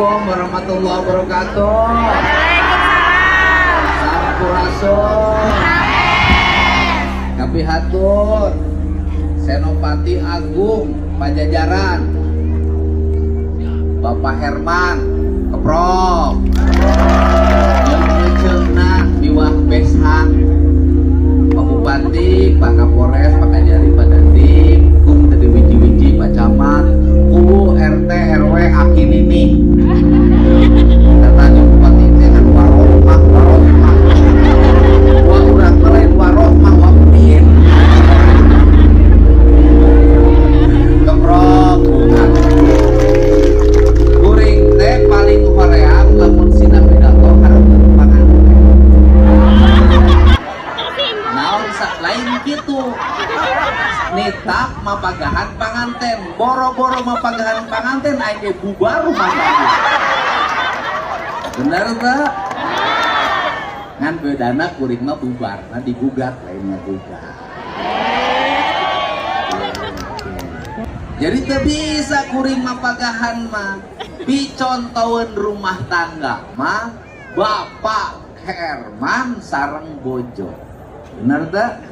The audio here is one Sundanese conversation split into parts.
Assalamualaikum warahmatullahi wabarakatuh. Waalaikumsalam. Sampurasun. Kapihatur Senopati Agung Pajajaran, Bapak Herman Keprok, jeung eceuna miwah besan, Pak Bupati, Pak Kapolres, Pak Kajari, Pak Dandim, kum teu wiji-wiji, Pak Camat, kuwu RT RW aki nini. Kata Bupati teh kan warohmah warohmah. Wah, urang mah lain warohmah, wa udin. Keprok bunga. Kuring teh paling hoream lamun sina pidato hareupeun panganten. Naon lain kitu. Nitah mapagahan panganten, boro-boro mapagahan panganten aing ge bubar rumah tangga. Bener teu? Ngan bedana kuring mah bubar, nah digugat lain ngagugat. Jadi teu bisa kuring mapagahan mah. Picontoeun rumah tangga mah Bapak Herman sareng bojo. Bener teu?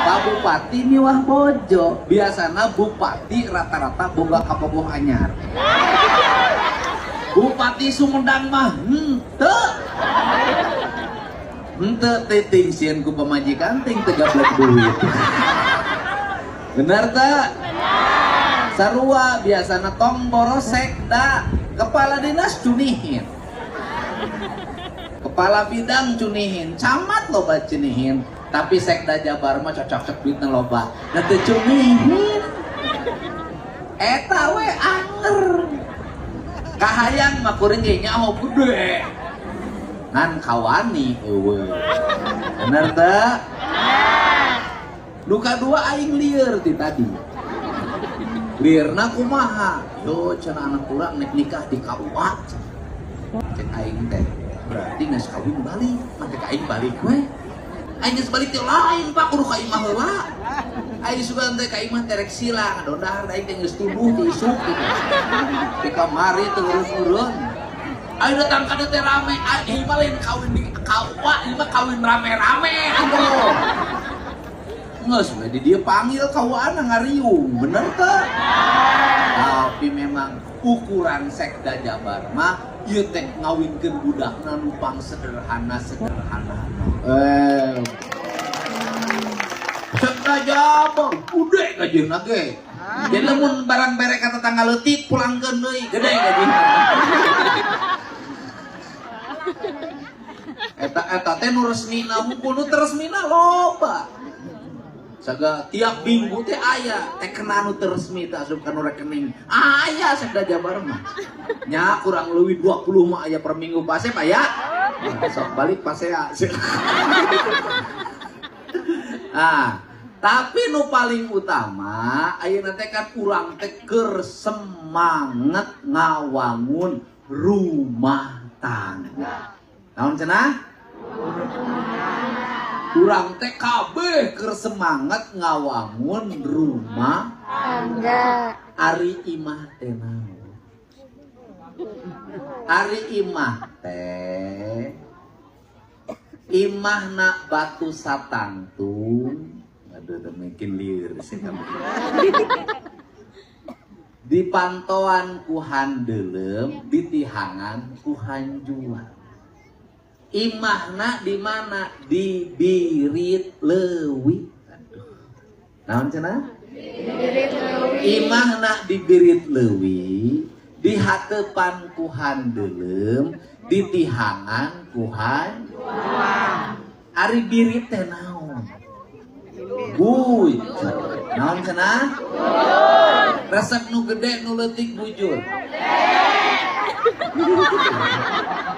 Pak Bupati miwah bojo. Biasana bupati rata-rata boga kabogoh anyar. Bupati Sumedang mah henteu. Henteu teuing sieun ku pamajikan ting teu gablek duit. Bener teu? Sarua biasana tong boros sekda, kepala dinas cunihin. Kepala bidang cunihin, camat loba cunihin, tapi sekda Jabar mah cocok-cocok duitna loba. Da teu cunihin. Eta we anger. Kahayang mah kuring ge nyaho gede. Ngan kawani eueuh. Bener teu? Duka dua aing lieur ti tadi. Liurna kumaha? Yo cenah anak urang nek nikah di KUA. Cek aing teh berarti geus kawin balik, mah teh aing balik we. Aing geus balik teh lain Pak, kudu ka imah heula. Aing sugan teh ka imah teh rek sila ngadondar aing teh geus tuduh ti isuk gitu. Di kamari teu urun-urun. Aing datang ka dieu teh rame, aing mah lain kawin di KUA, ieu mah kawin rame-rame atuh. Geus we di dieu panggil KUA-na ngariung, bener teu? Tapi memang ukuran sekda Jabar mah ieu teh ngawinkeun budakna nu pang sederhana-sederhana. Sekda Jabar gede gajihna ge. Jadi lamun barang bere ka tetangga leutik pulangkeun deui gede gajihna. Eta teh nu resmina hungkul, nu teu resmina loba. Saga tiap minggu teh aya tekena nu teu resmi teh asup kana rekening. Aya sekda Jabar mah. Nya kurang leuwih 20 mah aya per minggu pase aya. Sok balik pasea. Ah, tapi nu paling utama ayeuna teh kan urang teh keur semangat ngawangun rumah tangga. Naon cenah? Urang teh kabeh keur semangat ngawangun rumah tangga. Ari imah teh naon? Ari imah teh imahna batu satangtung. Aduh, teu mungkin lieur sih kamu. Dipantoan ku handeuleum, ditihangan ku hanjuang. Imahna di mana? Di birit leuwi. Aduh. Naon cenah? Birit leuwi. Imahna di birit leuwi, dihatepan ku handeuleum, ditihangan ku hanjuang. Ari birit teh naon? Bujur. Naon cenah? Resep nu gede nu leutik bujur.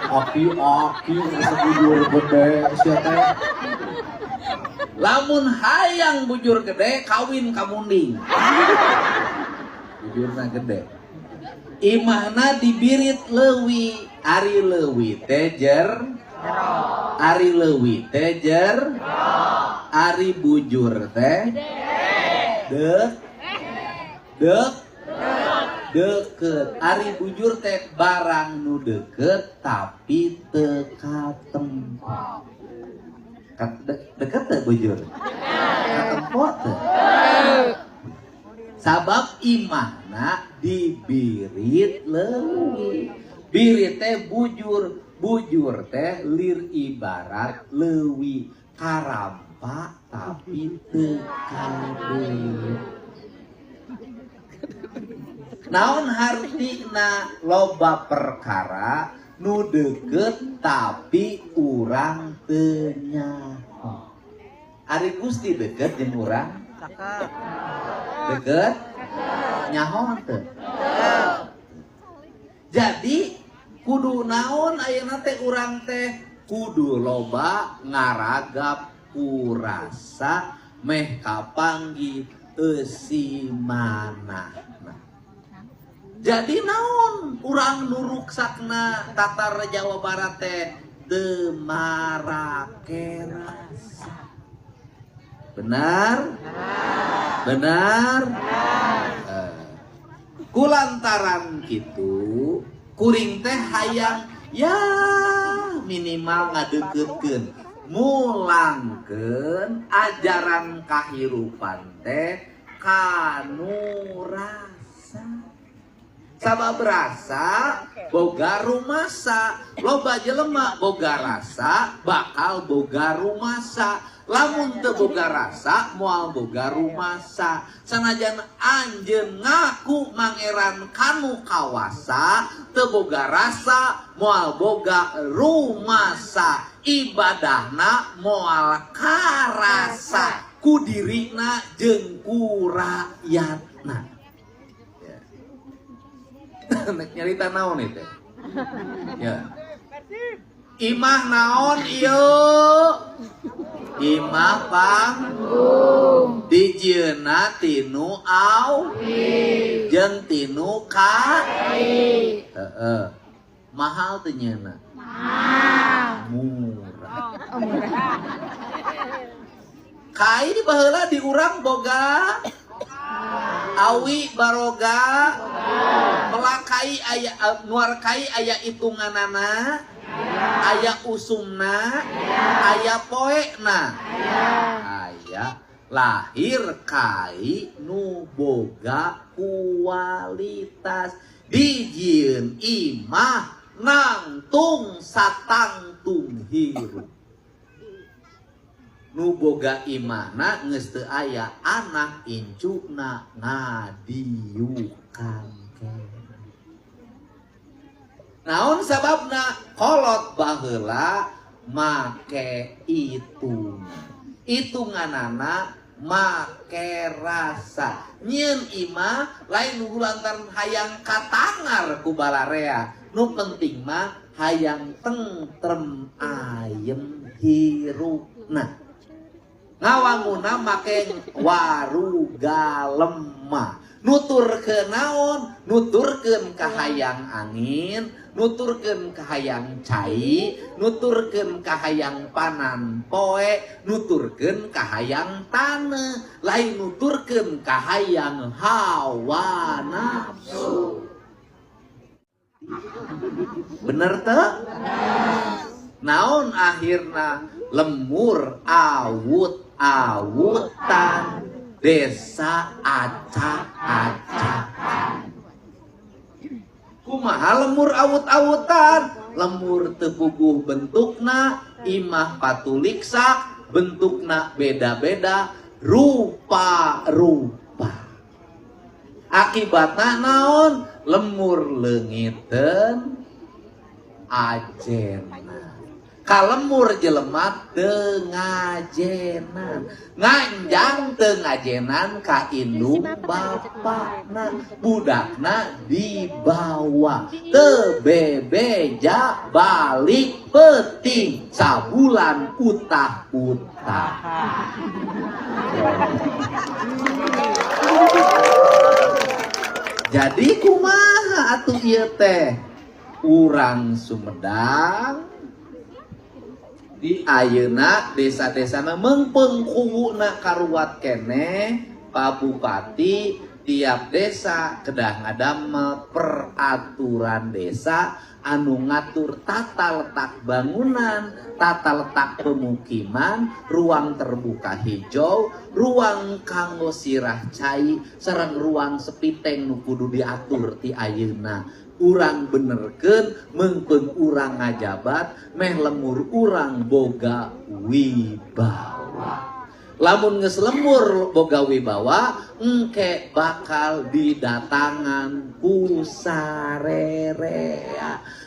Aki-aki resep bujur gede sia teh. Lamun hayang bujur gede kawin ka munding. Bujurna gede. Imahna dibirit leuwi, ari leuwi teh jer. Ari leuwi teh jer. Ari bujur teh dek dek Deket. Ari bujur teh barang nu deket tapi teu katempo. Deket teh bujur? Katempo teh? Sabab imahna dibirit leuwi. Birit teh bujur, bujur teh lir ibarat leuwi, karampa tapi teu kadeuleu. Naon hartina loba perkara nu deket tapi urang teu nyaho. Ari Gusti deket jeung urang? Deket? Nyaho teu? Jadi kudu naon ayeuna teh urang teh kudu loba ngaragap kurasa meh kapanggih eusi manahna. Jadi naon urang nu ruksakna Tatar Jawa Barat teh teu marake rasa. Benar? Benar? Kulantaran kitu kuring teh hayang ya minimal ngadeukeutkeun mulangkeun ajaran kahirupan teh kanu rasa. Sabab rasa boga rumasa, loba jelema boga rasa bakal boga rumasa. Lamun teu boga rasa moal boga rumasa. Sanajan anjeun ngaku mangeran kanu kawasa, teu boga rasa moal boga rumasa. Ibadahna moal karasa ku dirina jeung ku rakyatna. Nek nyarita naon itu? Ya. Imah naon ieu? Imah panggung. Dijieunna tinu awi jeung tinu ka. Heeh. Mahal teu nyeuna? Mahal. Murah. Kai baheula di urang boga awi baroga melakai aya nuar kai aya hitunganana, aya usumna, aya poekna, aya lahir kai nu boga kualitas dijieun imah nangtung satangtung hirup. Nu boga imahna geus teu aya anak incuna ngadiukan. Naon sababna kolot baheula make hitung. Hitunganana make rasa. Nyieun imah lain nu lantaran hayang katangar ku balarea. Nu penting mah hayang tentrem ayem hirupna. Ngawanguna make waruga lemah. Nuturkeun naon? Nuturkeun kahayang angin, nuturkeun kahayang cai, nuturkeun kahayang panan poe, nuturkeun kahayang taneuh, lain nuturkeun kahayang hawa nafsu. Bener teu? Naon akhirna lemur awut awutan desa acak-acakan. Kumaha lemur awut-awutan? Lemur teu puguh bentukna, imah patuliksak, bentukna beda-beda, rupa-rupa. Akibatna naon? Lemur leungiteun ajena. Kalemur jelema teu ngajenan, nganjang teu ngajenan ka indung bapakna, budakna dibawa teu bebeja balik peuting sabulan utah-utah. Jadi kumaha atuh ieu teh? Urang Sumedang di ayeuna desa-desana mengpengkuwuna karuat keneh Pak Bupati Tiap desa kedah ngadamel peraturan desa anu ngatur tata letak bangunan, tata letak pemukiman, ruang terbuka hijau, ruang kanggo sirah cai, sareng ruang sepiteng nu kudu diatur ti ayeuna. Urang benerkeun meungpeung urang ngajabat meh lemur urang boga wibawa. Lamun geus lemur boga wibawa, engke bakal didatangan ku sarerea.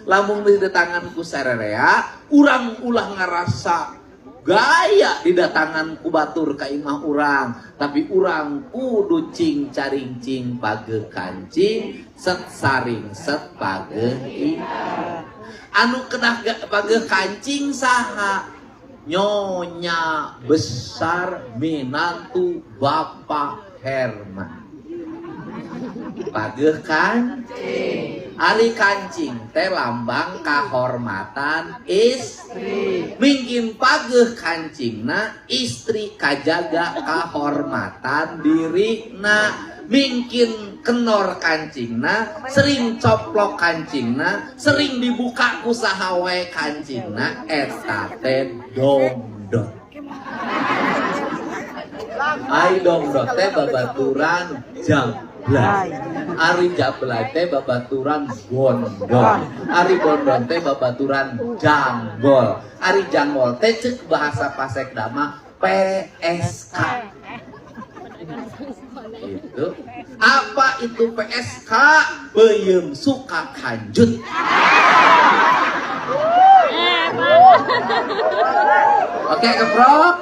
Lamun didatangan ku sarerea, urang ulah ngarasa gaya didatangan ku batur ka imah urang, tapi urang kudu cing caring cing pageuh kancing, set saring set pageuh ikan. Anu kedah pageuh kancing saha? Nyonya besar minantu Bapak Herman. Pageuh kancing. Ari kancing teh lambang kahormatan istri. Mingkin pageuh kancingna istri kajaga kahormatan dirina. Mingkin kenor kancingna, sering coplok kancingna, sering dibuka ku saha wae kancingna, eta teh dongdot. Ai dongdot teh babaturan jablay. Ari jablay teh babaturan bondon. Ari bondon teh babaturan janggol. Ari janggol teh ceuk bahasa Pasek Dama PSK. Itu apa itu PSK? Peuyeum suka kanjut. Oke, keprok.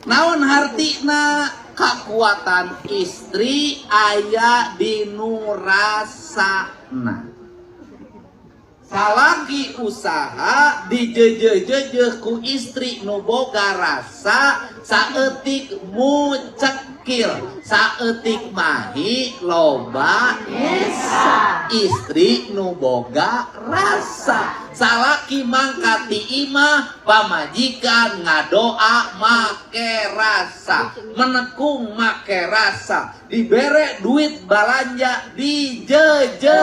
Naon hartina kakuatan istri aya dinu rasana. Salaki usaha dijeje-jeje ku istri nu boga rasa, saeutik mucekil, saeutik mahi loba nyesa. Istri nu boga rasa. Salaki mangkat ti imah, pamajikan ngadoa make rasa, menekung make rasa, dibere duit balanja dijeje-jeje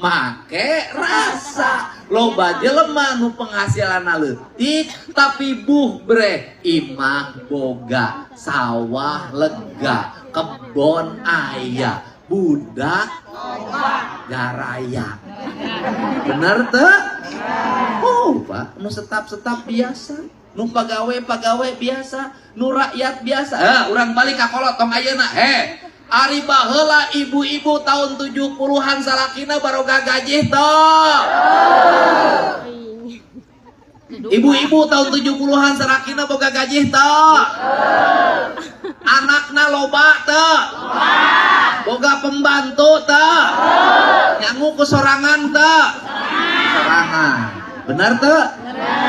make rasa. Loba jelema nu penghasilanna leutik tapi buh breh imah boga, sawah lega, kebon aya, budak garaya. Bener teu? Oh, Pak, nu setap-setap biasa, nu pagawe-pagawe biasa, nu rakyat biasa. Urang balik ka kolot tong ayeuna. Ari baheula ibu-ibu tahun 70-an salakina baroga gaji toh. Ibu-ibu tahun 70-an salakina boga gaji toh. Anakna loba teu. Boga pembantu teu. Nyangu ku sorangan teu. Sorangan. Bener teu?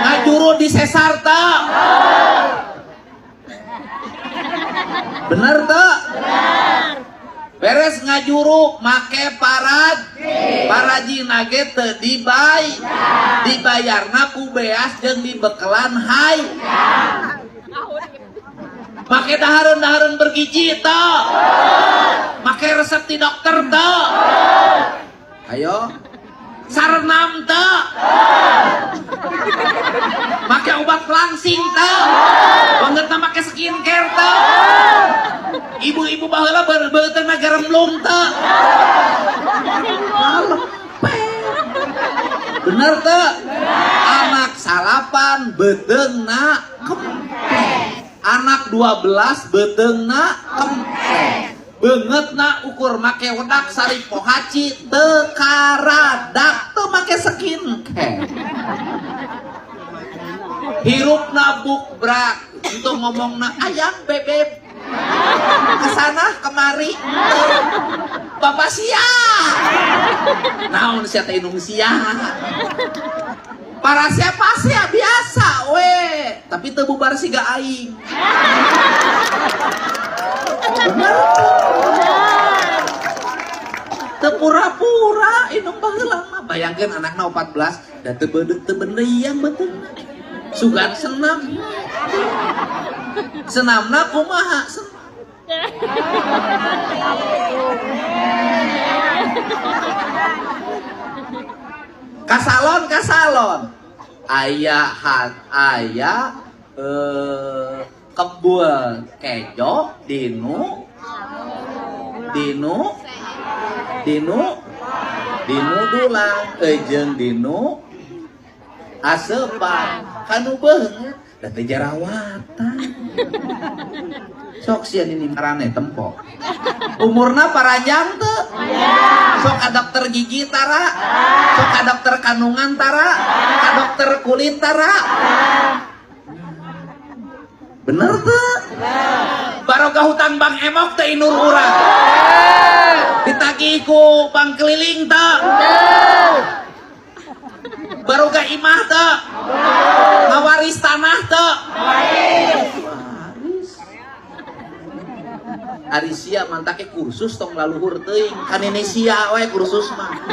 Ngajuru di sesar teu. Bener teu? Beres ngajuru make parad, parajina ge teu dibay, dibayarna ku beas jeung dibekelan hay. Make dahareun-dahareun bergizi teu. Make resep ti dokter teu. Ayo. Sarenam teu. Make obat pelangsing teu. Bangetna make skincare teu. Ibu-ibu baheula beuteungna geremlung teu. Bener teu? Anak 9 beuteungna kempes. Anak 12 beuteungna kempes. Beungeutna ukur make wedak sari pohaci teu karadak, teu make skincare. Hirupna bukbrak, untuk ngomongna ayang bebeb. Kesana kemari, bapak sia. Naon sia teh indung sia. Para siapa sia biasa we, tapi teu bubar siga aing. Bener. Teu pura-pura indung baheula mah. Bayangkeun anakna 14 da teu beudeuh teu beuneuyan beuteungna. Sugan senam. Senamna kumaha? Kasalon kasalon. Aya hat aya kebul kejo dinu dinu dinu dinu dulang jeung dinu asepan kanu beungeut da teh jarawatan. Sok sieun ini marane tempo. Umurna paranjang teu? Sok ka dokter gigi tara, sok ka dokter kandungan tara, ka dokter kulit tara. Bener teu? Baroga hutang Bank Emok teh inur urang. Ditagih ku bank keliling teu? Baroga imah teu? Ngawaris tanah teu? Waris. Ari sia mantake kursus tong laluhur teuing, kan ini sia we kursus mah.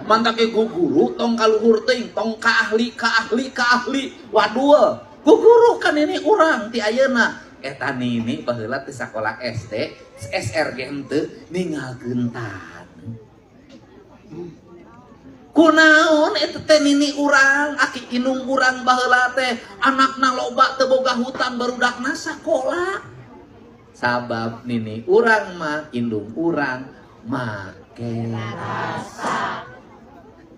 Mantake ku guru tong kaluhur teuing, tong ka ahli ka ahli ka ahli. Waduh, ku guru kan ini urang ti ayeuna. Eta nini baheula ti sakola SD, SR ge henteu ninggalkeun taneuh. Kunaon eta teh nini urang, aki indung urang baheula teh anakna loba teu boga hutang barudakna sakola. Sabab nini urang mah indung urang make rasa.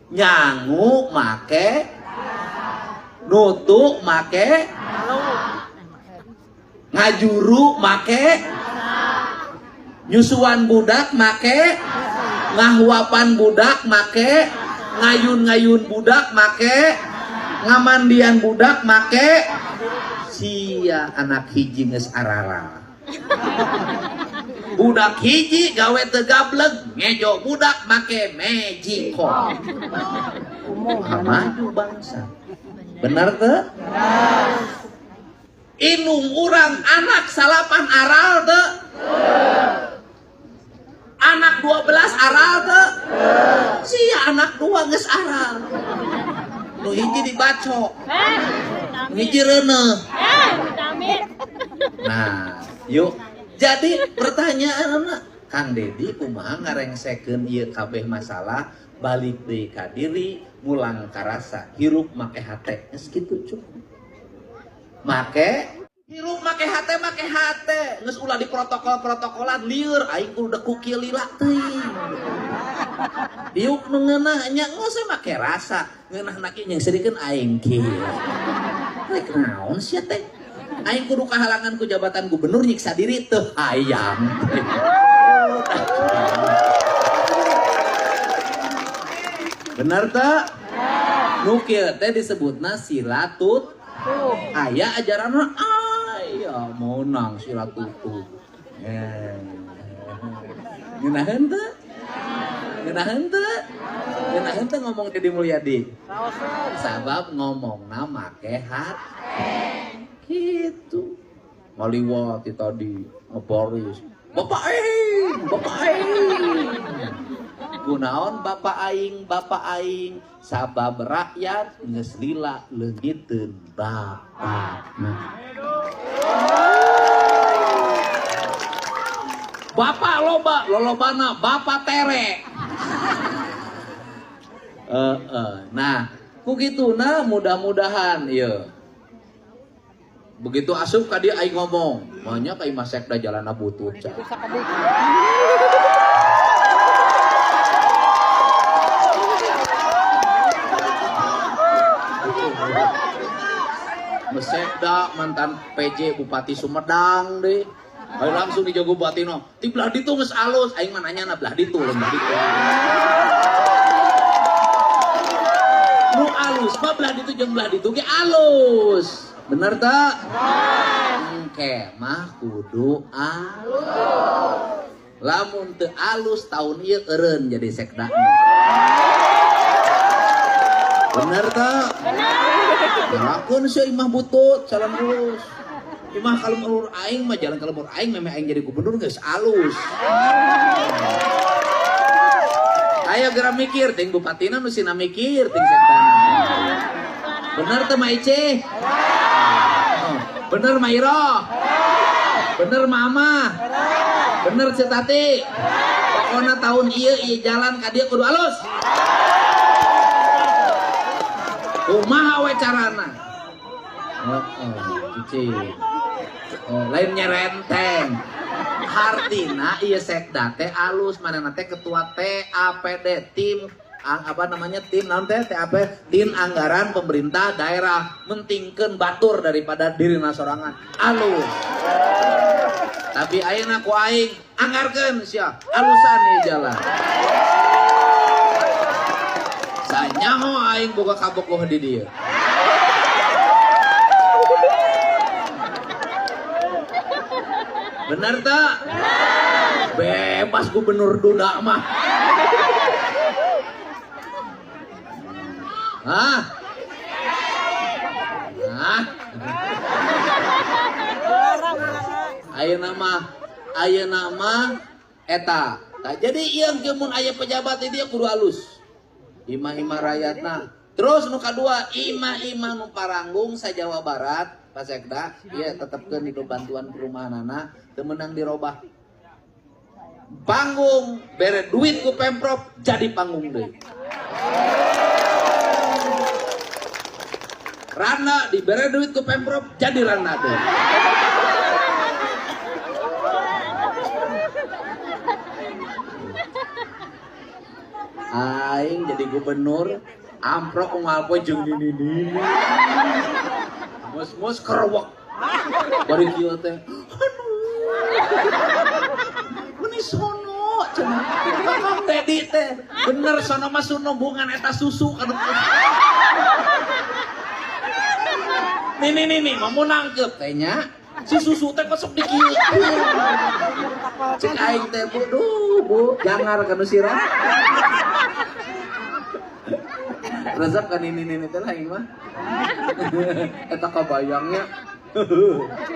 Nyangu make nutu make ngajuru make nyusuan budak make ngahuapan budak make ngayun-ngayun budak make ngamandian budak make. Sia anak hiji geus arara. Budak hiji gawe teu gableg ngejo budak make magicom. Maju bangsa. Bener teu? Indung urang anak 9 aral teu? Anak 12 aral teu? Sia anak 2 geus aral. Nu hiji dibaco. Nu hiji reuneuh. Nah, yuk. Jadi pertanyaan anak, Kang Dedi kumaha ngarengsekeun ieu kabeh masalah balik deui ka diri, mulang karasa, hirup make hate. Geus kitu cukup. Make hirup make hate make hate. Geus ulah di protokol-protokolan lieur aing kudu dekukil lila teuing. Diuk nu ngeunah nya geus make rasa, ngeunahna kieu nyeungseurikeun aing kieu. Rek naon sia teh? Aing kudu kahalangan ku jabatan gubernur nyiksa diri teu hayang. Bener teu? Nu kieu teh disebutna silatut. Aya ajaranna aya meunang silatutu. Ngeunaheun teu? Ngeunaheun teu? Ngeunaheun teu ngomong Dedi Mulyadi? Sabab ngomongna make hate. Gitu. Ngaliwat tadi ngebaris. Bapak aing, bapak aing. Kunaon bapak aing sabab rakyat geus lila leungiteun bapakna. Bapak loba, lolobana bapak tere. Nah, ku kituna mudah-mudahan ieu. Begitu asup ka dia aing ngomong, banyak aing mah sekda jalana butut. Sekda mantan PJ Bupati Sumedang deh. Ayo langsung dijago Bupati no. Ti belah ditu geus alus, aing mah nanya na belah ditu, belah ditu. Nu alus mah belah ditu jeung belah ditu ge alus. Bener tak? Engke mah kudu alus. Lamun teu alus tahun ieu eureun jadi sekda. Bener tak? Bener. Lakeun sia imah butut jalan alus. Imah kalau ulur aing mah jalan kalau ulur aing memang aing jadi gubernur geus alus. Ayo geura mikir ting bupatina nu sina mikir ting sekdana. Bener teu Ma Ice? Oh, Bener Mairo? Bener Mama? Bener Cetati? Pokoknya tahun ieu jalan ka dieu kudu alus. Kumaha we carana? Heeh, cici. Oh, lain nyerenteng. Hartina ieu sekda teh alus, manehna teh ketua TAPD, tim apa namanya tim naon teh TAP, tim anggaran pemerintah daerah, mentingkeun batur daripada dirina sorangan. Alus. Tapi ayeuna ku aing anggarkeun sia, alusan ieu jalan. Sanyaho aing boga kabogoh di dieu. Bener tak? Bebas gubernur duda mah. Hah? Hah? Ayeuna mah eta. Tah jadi ieu ge mun aya pejabat di dieu kudu alus. Imah-imah rakyatna. Terus nu kadua, imah-imah nu paranggung sa Jawa Barat, Pak Sekda, ieu tetepkeun hidup bantuan perumahanana, teu meunang dirobah. Panggung bere duit ku Pemprov jadi panggung deui. Randa dibere duit ku Pemprov jadi randa deui. Aing jadi gubernur, amprok unggal poe jeung nini-nini. Mus-mus kerewek. Bari kieu teh. Aduh. Meni sono cenah. Kakang Dedi teh. Bener sono mah sono bungan eta susu kanu. Nini mau nangkep teh nya. Si susu teh kok sok dikieu. Cek aing teh bu, duh bu, jangar kanu sirah. Resep kan ini teh lah aing mah. Eta kabayangnya.